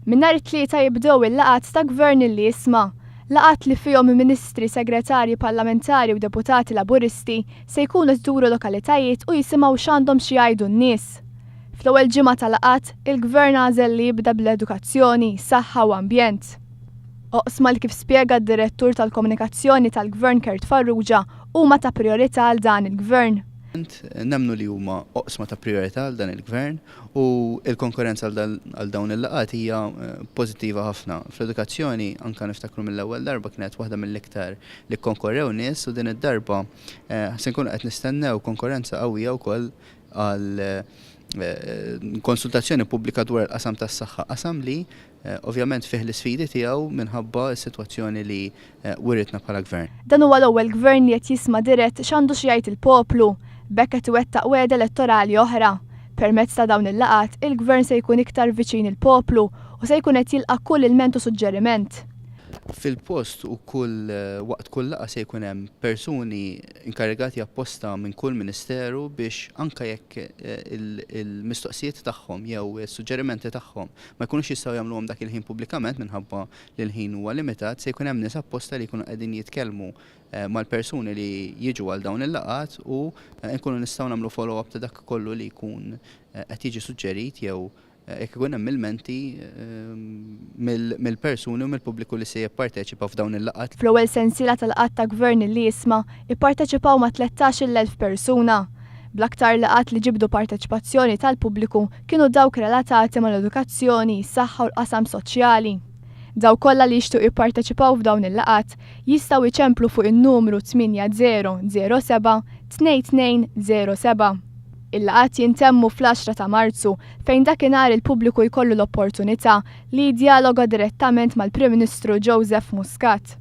Minn nhar it-Tlieta jibdew il-laqgħat ta' Gvern li jisma'. Laqgħat li fihom Ministri, Segretarji Parlamentari u Deputati Laburisti se jkunu qed iduru lokalitajiet u jisimgħu x'għandhom xi jgħidu n-nies. Fl-ewwel ġimgħa ta' laqgħat, il-Gvern għażel li jibda bl-edukazzjoni, saħħa u ambjent. Oqsma li kif spjega d-Direttur tal-Komunikazzjoni tal-Gvern Kurt Farrugia huma ta' prijorità għal dan il-Gvern. Nemmnu li huma oqsma ta' prijorità għal dan il-Gvern u l-konkurrenza għal dawn il-laqgħat hija pożittiva ħafna. Fl-edukazzjoni anke niftakru mill-ewwel darba kienet waħda mill-iktar li kkonkorrew nies u din id-darba se nkunu qed nistennew konkurrenza qawwija wkoll għal konsultazzjoni pubblika dwar il-qasam tas-saħħa, qasam li Ovvjament fih l-isfidi tiegħu minħabba s-sitwazzjoni li wiritna bħala Gvern. Dan huwa l-ewwel Gvern li qed jisma' dirett x'għandu xi jgħid il-poplu. B'hekk qed iwettaq wegħda elettorali oħra. Permezz ta' dawn il-laqgħat, il-Gvern se jkun iktar viċin il-poplu u se jkun qed jilqa' kull ilment u suġġeriment. Fil-post u kull waqt kull laqgħa se jkun hemm persuni inkarigati apposta minn kull ministeru biex anke jekk il-mistoqsijiet tagħhom jew is-suġġerimenti tagħhom ma jkunux jistgħu jagħmluhom dak il-ħin pubblikament minħabba li l-ħin huwa limitat, se jkun hemm nies apposta li jkunu qegħdin jitkellmu mal-persuni li jiġu għal dawn il-laqgħat u nkunu nistgħu nagħmlu follow-up ta' dak kollu li jkun qed jiġi suġġerit jew jekk ikun hemm ilmenti mill-persuni u mill-pubbliku li se jipparteċipa f'dawn il-laqgħat. Fl-ewwel sensiela ta' laqgħat ta' Gvern li jisma', ipparteċipaw ma' 13,000 persuna. Bl-aktar laqgħat li ġibdu parteċipazzjoni tal-pubbliku kienu dawk relatati mal-edukazzjoni, saħħa u l-qasam soċjali. Dawk kollha li jixtiequ jipparteċipaw f'dawn il-laqgħat jistgħu jċemplu fuq in-numru 8007 2207. Il-laqgħat jintemmu fl-għaxra ta' Marzu fejn dakinhar il-pubbliku jkollu l-opportunità li jiddjaloga direttament mal-Prim Ministru Joseph Muscat.